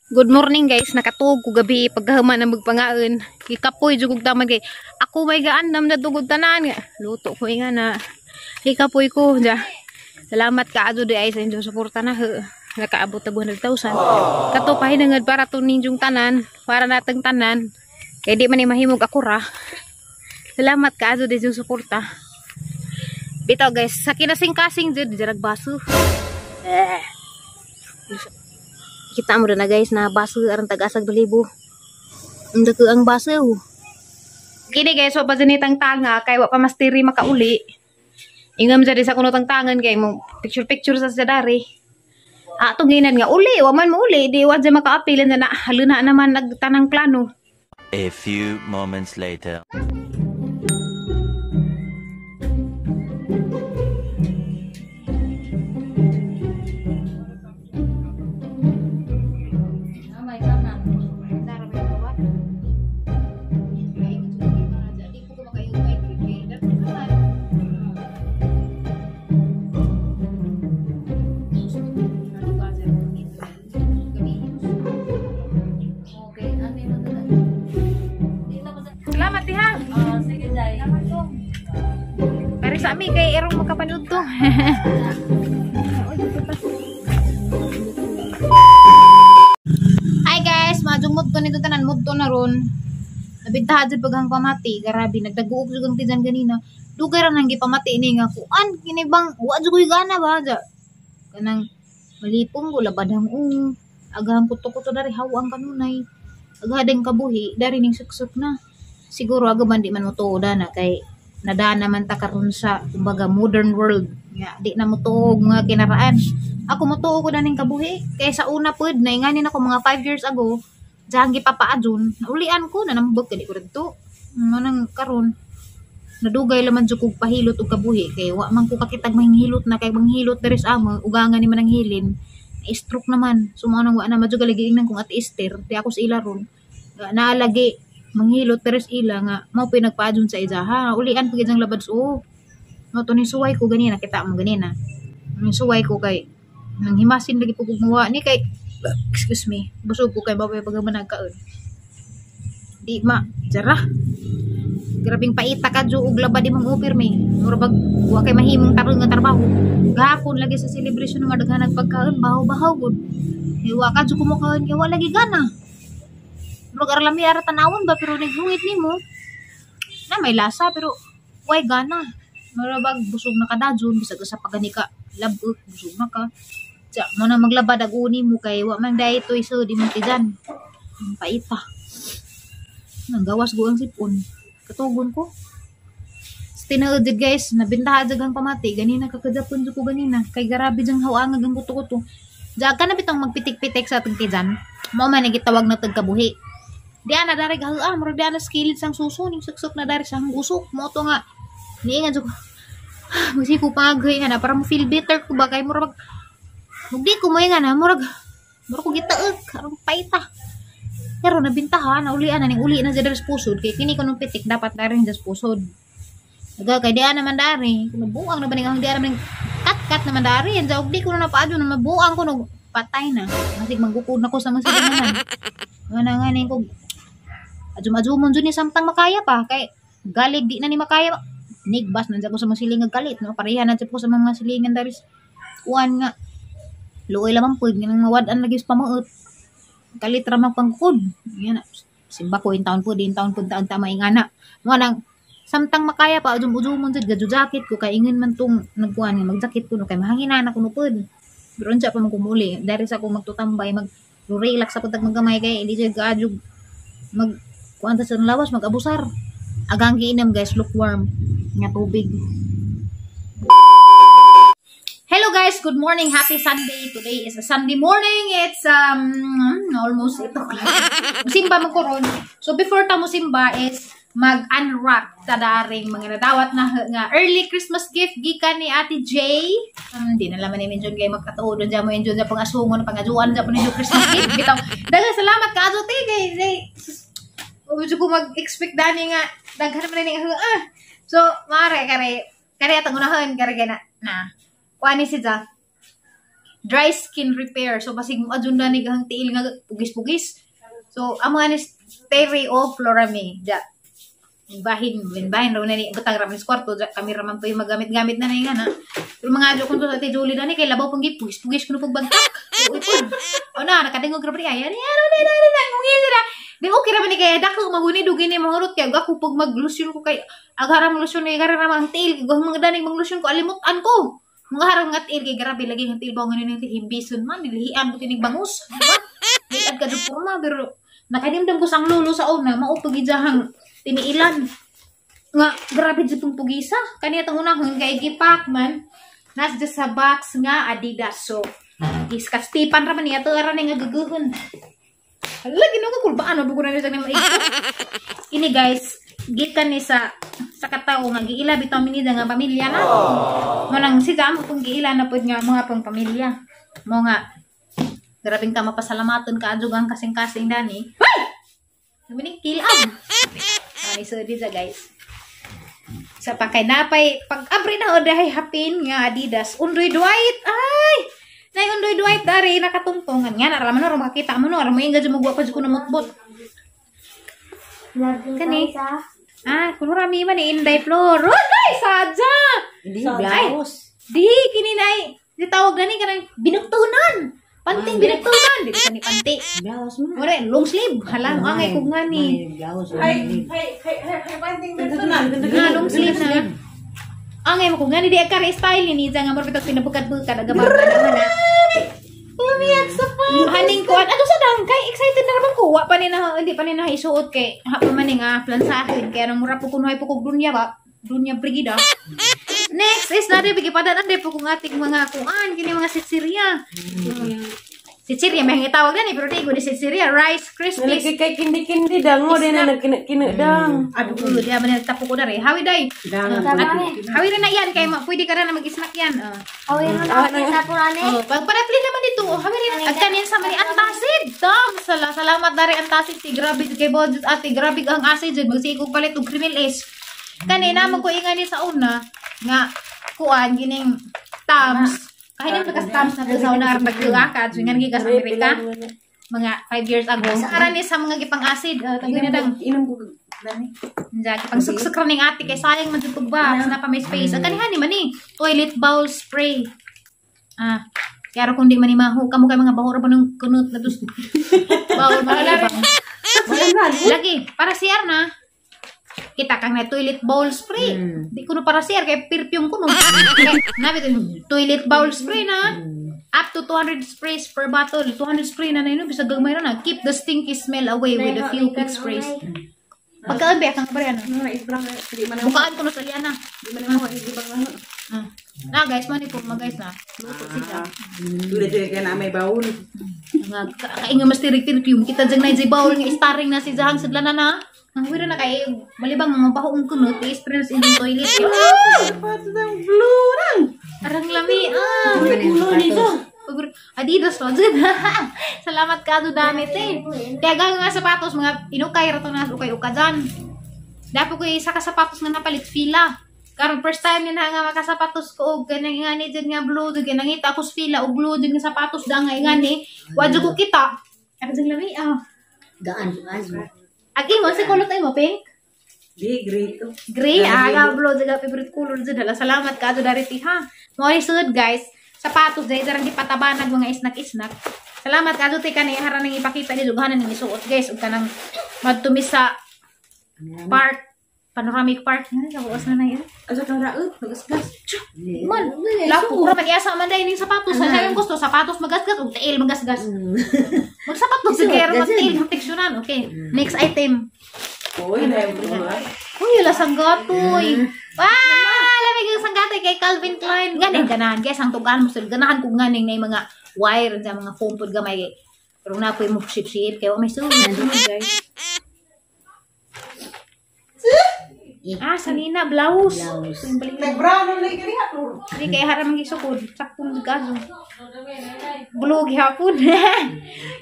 Good morning guys, nakatuog ko gabi pagkahuman na magpangaon. Gikapoy jud kog taman kay ako may gaandam na tugod tanan nga. Luto ko nga na. Gikapoy ko ja. Salamat kaadto di ay sa inyong suporta na he. Nakaabot tag 100,000. Kato pahinangad para to ninyong tanan, para natang tanan. Kay di man ni mahimog ako ra. Salamat kaadto di sa inyong suporta. Bitaw guys, sa kinasing-kasing jud jarag baso. Eh. Kita mo na guys na baso aron tag-asag balibo. Ang dako ang baso. Kini guys, wa pa dyan tanga kay wa pa mastiri makauli. Ingam dyan sa kuno tang tangan kay mo picture picture sa dari. Atong ginan nga uli, wa man mo uli, di wa dyan makaapil na haluna naman nagtanang plano. A few moments later. Salamat diha. Oh, sige, Jai. Pero sa ami kay erong makapanood to. Hi guys, majumot ko nito tanan mudto na ron. Nabintahan jud paghang pamati, grabe nagdaguog jud ang tiyan ganina. Dugay ra nang gipamati ini nga kuan kini bang wa jud koy gana ba ja. Kanang malipong ko labadang ung agahang kuto-kuto dari hawang kanunay. Agahadeng kabuhi dari ning suksok na. Siguro aga man di man mo tuo na kay nadana man ta karon sa kumbaga modern world nga di na mo tuo nga kinaraan. Ako mo tuo ko na ning kabuhi kay sa una pud nainganin ako mga 5 years ago diyang gipapaadjon naulian ko nanambok kay di ko didto. Mo nang karon nadugay laman jud kog pahilot og kabuhi kay wa man ko kakitag manghilot na kay manghilot diri sa amo ugangan ni man ang hilin. Na-stroke naman. So mao nang wa na madyo galagi ingnan kong Ate Esther di ako sa ila ron. Nga naalagi manghilot pero sa ila nga mao po'y nagpaadyon sa ijaha. Ulian pag ijang labad so. Mao to ni suway ko ganina kita mo ganina. Ni suway ko kay nang himasin lagi po kog muwa ni kay excuse me, busog ko kay baboy pag nagkaon. Di ma jara. Grabing paita ka jo og labad imong upir mi. Mura bag wa kay mahimong tarong nga trabaho. Gahapon lagi sa celebration nga daghan pagkaon bahaw-bahaw gud. Kay wa ka jo kumukaon kay wa lagi gana. Murag arlami ara tanawon ba pero naghungit nimo. Na may lasa pero way gana. Mura bag busog na ka dajon bisag sa pagani ka lab-ot busog na ka. Tsa mo na maglabad ag uni mo kay wa man daytoy sud imong tijan. Ang paita. Nanggawas go ang sipon. Katugon ko. Sa tinuod jud guys, nabintaha jud ang pamati ganina kakadapon jud ko ganina kay grabe jang hawangag ang kuto-kuto. Diya ka na bitong magpitik-pitik sa atong tijan. Mao man ang gitawag na tagkabuhi. Diya na dari gahu ah, murag diya na sa kilid sang suso ning suksok na dari sa usok. Mo to nga niingan jud ko. Musi ko pagay nga na para mo feel better ko ba kay murag di ko mo nga na murag murag ko gitaek karong paita. Pero nabintahan, naulian na ning uli na dyan sa pusod kay kini ko nung pitik dapat dari sa pusod. Naga kay diya naman dari, kung nabuang na ba ning ang diya naman kat-kat naman dari, yan jaog di ko na napaadyo na mabuang ko no patay na. Masig manggukod na ko sa mga silinganan. Nga nga ning ko adjum-adjumon jud ni samtang makaya pa kay galig di na ni makaya. Nigbas nandiyan ko sa mga silingan galit no pareha na jud ko sa mga silingan dari kuan nga luoy lamang pud nga mawad-an lagi sa pamuot. Kalit ra man pangkod. Yan simba ko in town pud, in town pud taon tama ingana. Mo nang samtang makaya pa adjum-udjumon jud gadyo jacket ko kay ingon man tong nagkuan nga magjacket ko no kay mahanginan ako no pud. Pero unsa pa man kumuli dari sa ako magtutambay mag relax sa pagtag maggamay kay hindi jud gaadyo mag kuan sa lawas mag-abusar. Agang giinom guys lukewarm nga tubig. Hello guys, good morning. Happy Sunday. Today is a Sunday morning. It's almost 8 o'clock. Simba man ko ron. So before ta mo simba is mag-unwrap ta daring mga nadawat na nga early Christmas gift gikan ni Ate Jay. Di na laman ni mention kay magkatuo doon dyan mo enjoy dyan pangasungon pangajuan dyan po ninyo Christmas gift. Bitaw. Daghang salamat ka ato te kay medyo ko mag-expect dani nga daghan man ni ah. So mare kare kare atong unahon kare kay na na. Kuan ni siya. Dry skin repair. So basig mo adjun na ni gahang tiil nga pugis-pugis. So amo ani Terry o Florame. Ja. Bahin, bahin raw na ni butang ra sa kwarto, ja, kami ra man po yung magamit-gamit na na nga na. Pero mga adyo kung to sa Ate Julie na ni kay labaw pang gipugis-pugis kuno pag bagtak. Uy po. O na nakadungog ra pa ni ay ay ano na na na ngungi na. Di okay ra man ni kay dako maguni dugi ni mahurot kay ako pag maglusyon ko kay agharam lusyon ni gara ra ang tiil kay mga daning maglusyon ko alimutan ko. Mga harang nga tiil kay grabe lagi ang tiil ba ngani ni himbison man dilihian mo tinig bangus. Diba? Liad ka jud porma pero nakadimdam ko sang lolo sa una mao pagidjahang tiniilan. Nga grabe jud tong pugisa. Kaniya tong unahon kay gipak man nas sa box nga Adidas. So iskastipan ra man niya to ara ni nga guguhon. Hala Ginoo ko kulbaan mabugo na sa maig. Ini guys, gikan ni sa katawo nga giila bitaw mi nga pamilya na. Mo nang si Jam kung giila na pud nga mga pang pamilya. Mo nga grabing ka mapasalamaton ka adyo ang kasing-kasing dani. Ay! Namining kilam. Ani so dito guys. Sa pakay napay pag abri na odahay hapin nga Adidas undoy Dwight. Ay! Nay undoy Dwight dari nakatungtungan nga naraman no makita mo no ara mo inga jud magwa pa jud ko na mutbot. Kani. Ah, kuno rami man ni Inday Flor. Ay, sadya. Hindi blouse. Di kini nay ditawag gani kanang binugtunan. Panting binugtunan, di kani panti. Blouse man. Mura long sleeve. Hala, angay kog ngani. Blouse. Ay, ay, ay, ay, panting binugtunan. Nga long sleeve na. Angay mo kog ngani di ka style ni nga mura bitag pinabukad-bukad aga ba naman na. Lumiyak sa pa. Haning kuan ato sa dangkay excited na raman ko. Wa pa ni na hindi pa ni na isuot kay ha pa man ni nga plansahin kay anong mura po kunuhay po kog dunya ba. Dunya brigida. Next is na bigi padan ande po kung ating mga kuan kini mga sitsirya. Sitsirya may gitawag gani pero di ko ni sitsirya Rice Krispies. Nalagay kay kindi-kindi dang mo din na nagkina dang. Aduh, di ba na tapo ko na rin. Hawi day. Hawi rin na yan kay pwede ka na mag-snack yan. Hawi rin na ako. Oh, pag parapli naman dito, hawi rin. At kanin sa mani antasid. Dam, salamat dari antasid ti grabe kay budget ate, grabe ang acid jud magsigog palit og criminal is. Kanina mo ko ingani sa una nga kuan gining Tams. Kahit na Tams na to sa una aron pagtuakad, so nga gikas Amerika mga 5 years ago. Aran ni sa mga gipang acid, tagoy na dang inom ko dani. Diyan, gipang suksok ra ning ate kay sayang man jud box na pa may space. Ang kanihan ni man ni toilet bowl spray. Ah, kaya kung di man ni maho kamo kay mga baho ra pa nung kunot na dus. Bowl man. Lagi para CR na. Kita kang na toilet bowl spray. Di kuno para CR kay perfume kuno. Nabi toilet bowl spray na. Up to 200 sprays per bottle. 200 spray na na bisag gamay ra na. Keep the stinky smell away with a few quick sprays. Pagkaan ba kang bare ano? Bukaan ko no sa liana. Di man mo hindi ba Ah. Na guys, man po mga guys na. Luto siya. Dili dili kay na may bowl. Nga kainga mas tirik perfume kita jang na bowl nga starring na si Jahang sidlana na. Ang wira na kay malibang mga bahoong kunot, i-spray sa inyong toilet. Blue rang. Arang lami ah. Adidas to. Salamat ka do damit eh. Kaya gang nga sapatos mga inukay ra to na ukay-uka dyan. Dapat ko isa ka sapatos nga napalit fila. Karon first time ni na nga makasapatos ko og kanang ngani jud nga blue jud nangita ako sa fila og blue jud nga sapatos dangay ngani. Wa jud ko kita. Arang lami ah. Gaan gaan. Agi mo sa kulot ay mo pink? Di gray to. Gray aga blue jud favorite color jud. Hala salamat ka do dari ha. Mo ay sud guys. Sapatos dahil darang gipatabanag mga isnak-isnak. Salamat ka do kani haran nang ipakita ni dughanan ning isuot guys ug kanang madtumi sa park, panoramic park na kabuos na na yan. Asa kang raot magasgas. Man, lapo ra man iasa man dai ning sapatos. Sa sayong gusto sapatos magasgas ug tail magasgas. Magsapatos jud kay ra magtail proteksyonan. Okay, next item. Oy, na Uy, wala sanggatoy. Wah, lamig ang sanggatoy kay Calvin Klein. Ganing ganahan guys, ang tugaan mo sila ganahan kung ganing na mga wire sa mga foam pod gamay. Pero na po mo sip-sip kay wa may sulod guys. Ah, sanina blouse. Nag-brown lagi kaniha. Di kay haram gisukod, saktong gaso. Blue gihapon.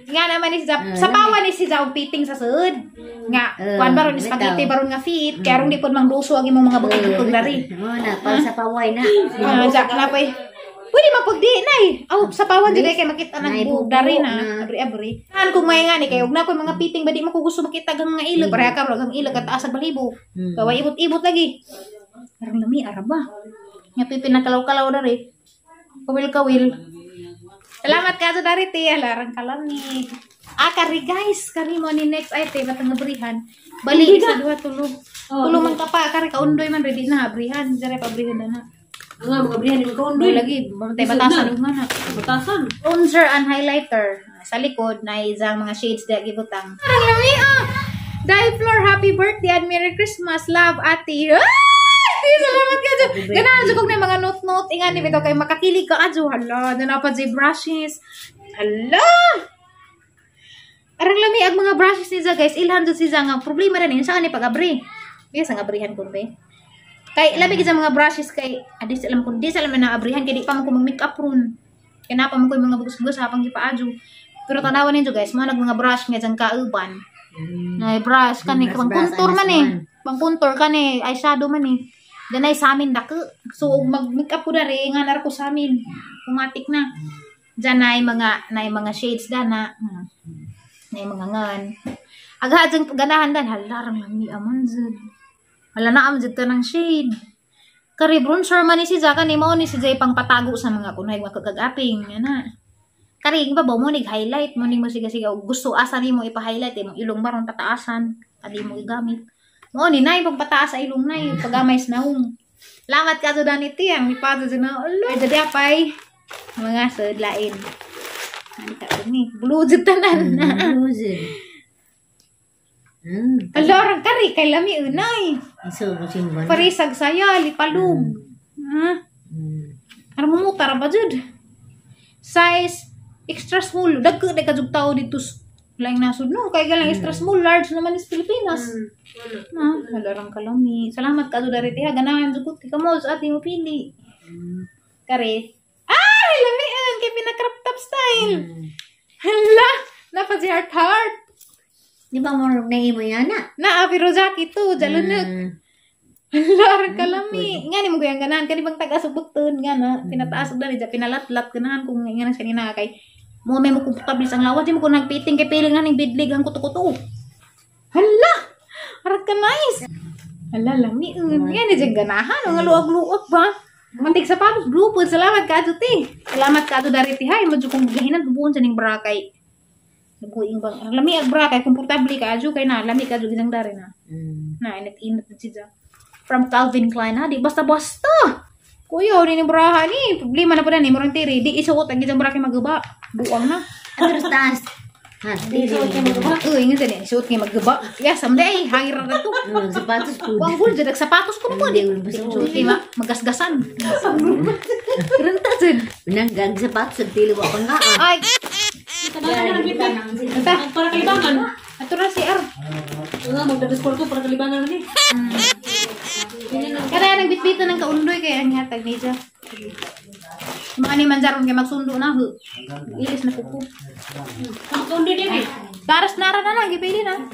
Nga naman ni sa pawa ni si Zao piting sa sud. Nga kuan baron spaghetti baron nga fit, kay aron di pod mangduso ang imong mga bukid-bukid dari. Mo na pa sa paway na. Ja na pay. Pwede mapagdi nay. Aw, sa pawan jud kay makita nang Nay, buog bubo dari na. na. Abri abri. An kung may nga ni kay og na koy mga piting ba di mo ko gusto makita ang mga ilog. Pareha ka ang ilog at taas ang balibo. Kaway ibot-ibot lagi. Arang lami araba. Nga pipi nakalaw-kalaw dari. Kawil-kawil. Salamat ka sa dari te. Alarang kalami. Ah, kari guys, kari mo ni next ay te batang abrihan. Bali isa duha tulo. Tulo man ka pa kari kaundoy man ready na abrihan. Dere pa abrihan na na. Ang nga, mga brihan, yung Undoy kaundoy. lagi, bantay batasan ug nga na. Batasan. Bronzer and highlighter. Sa likod na isang mga shades da gibutang. Parang lami ah. Dye Floor, happy birthday and Merry Christmas. Love, ate. Ah! Ate, salamat ka dyan. Ganahan dyan kong na mga note-note. Ingan ni bitaw kay makakilig ka adyo. Hala, na pa dyan brushes. Hala! Arang lami ang mga brushes ni Za, guys. Ilhan dyan si Za nga. Problema rin yun. Saan ni pag-abri? Yes, ang abrihan ko be. Kay labi gid sa mga brushes kay adi sa alam kung di sa alam na abrihan kay di pa man ko mag-makeup ron. Kay na pa man ko yung mga bugos-bugos hapang gipaadyo. Pero tanawan ninyo guys, mo nag mga brush nga dyan kauban. Na brush kani Brush, pang brush, contour man eh. anas man. Pang contour kani eyeshadow man eh. Danay sa amin dako. So og mag-makeup ko dari nga nar ko sa amin. Pumatik na. Diyan na mga shades dana. Na mga ngan. Agha dyan ganahan dan halarang lami aman jud. Hala na am jud ng shade. Kari bronzer man ni si Zaka ni mao ni si Jay pangpatago sa mga kunay mga kagagaping ana. Kari ba mo nig highlight mo ning mo siga-siga og gusto asa nimo ipa-highlight imong ilong baron pataasan adi mo gigamit. Mao ni nay pagpataas sa ilong nay pagamay sa naong. Lamat ka sa daniti ang ipato sa naong. Alo, jadi apay mga sudlain. Ani ka ni blue jud tanan. Blues. Alo, rang kari kay lami unay. Iso ko simban. Parisag saya lipalug. Ha? Ara mo ra ba jud? Size extra small. Dagko na kajug tao dito laing nasud no kay galang extra small large naman is Pilipinas. Na, halarang kalami. Salamat ka dari tiha ganahan jud ko kamo sa ating mo pili. Kare. Ay, lami ang kay pina crop top style. Hala, napa si heart heart. Di ba mo na imo yan na? Na pero jacket to, jalunok. Hala, arang kalami. Nga ni mo gayang ganahan kani bang tagas og bukton nga na pinataas og dali pinalatlat ganahan kung nga na siya ni na kay mo may mo komportable ang lawas di mo ko nagpiting kay piling nga ning bidlig ang kuto-kuto. Hala! Arang ka nice. Hala, lami. Nga ni dyan ganahan. Nga luag-luag ba? Mantig sapatos, blue po. Salamat ka, te. Salamat ka, dari ti. Hay, medyo kung gahinan, bubuon sa ning bra kay. Nabuing bang. Ang lami ang bra kay komportable ka, adyo kay na. Lami ka, adyo ginang dari na. Na, init-init na siya. From Calvin Klein, ha? Di basta-basta. Kuya, ni ni braha ni. Problema na po na ni. Murang tiri. Di isuot ang ginang bra kay magaba. Buang na. Atros taas. Ha, dili. Uy, nga dali. Isuot ngay magaba. Yeah, someday. Hire na to. Sapatos po. Wang gul jud sapatos ko na po. Hindi, wala basta. Isuot kay magasgasan. Renta jud. Nanggang sapatos sa dili wa pang nga. Ay, Ang para kalibangan. ato na si R. Ang nga, magdadiscord ko para kalibangan ni. Kada nagbitbita ng kaundoy kay ang hatag ni siya. Mga ni manjaron kay magsundo na ho. Ilis na kuko. Ang kaundoy din eh. Taras nara na lang gipili na.